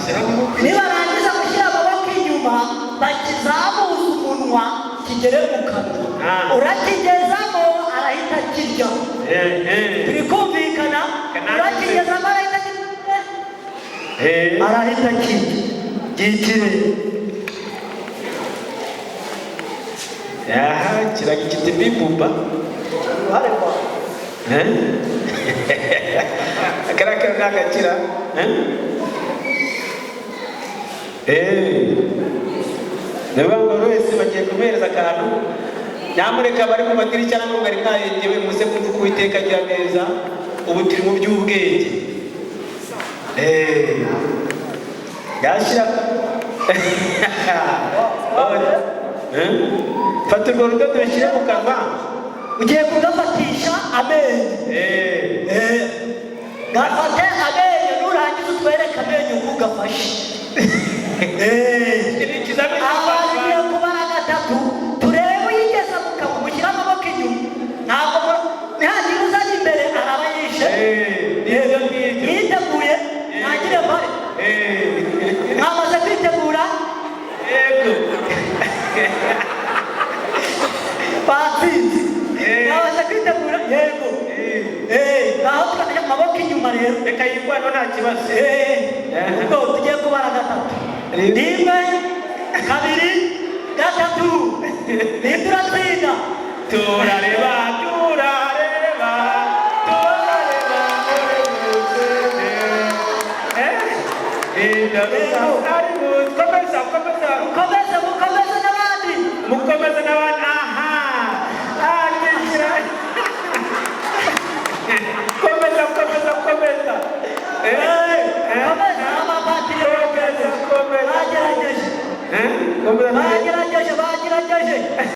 Nibarangiza gushyira amaboko inyuma, bakizamuza umunwa kigere mu kanwa. Ah. Urakigezamo arahita akirya. Turi kumvikana? Urakigezamo arahita akirya. Arahita akirya gitire. Aha kiragikiti bibuba. Uruhare rwawe. Akarakara nagakira. Niba ngo buri wese bagiye kumuhereza akantu, nyamuneka bari mu madirishya namwe mwari mwayengewe, muze kumva uko Uwiteka agira neza. Ubu turi mu by'ubwenge. Yashyira. Fata urwo rudodo ushyire mu kanwa. Ugiye kugafatisha amenyo. Gafate amenyo, nurangiza utwereke amenyo uko ugafashe. Iki ni ikizamini. Abantu ugiye kubara gatatu, turebe uyigeza mu kanwa. Mushyire amaboko inyuma, ntabwo nihagira uzajya imbere araba yishe. Nibyo ngibyo. Mwiteguye? Ntagire mbare. Mwamaze kwitegura? Yego. Batsinze. Mwamaze kwitegura? Yego. Ngaho twajya amaboko inyuma rero. Reka yirwano, nta kibazo. Ubwo tugiye kubara gatatu. Rimwe, kabiri, gatatu. Ninde uratsinda? Turareba, turareba, turareba muri buzene. Ibyo ari komeza, komeza. Mukomeze, mukomeze n'abandi. Mukomeze n'abandi. Aha, akikira. Komeza, komeza, komeza. Komeza, abapatiri. Komeza, komeza. Bagerageje. Komeza. Bagerageje, bagerageje.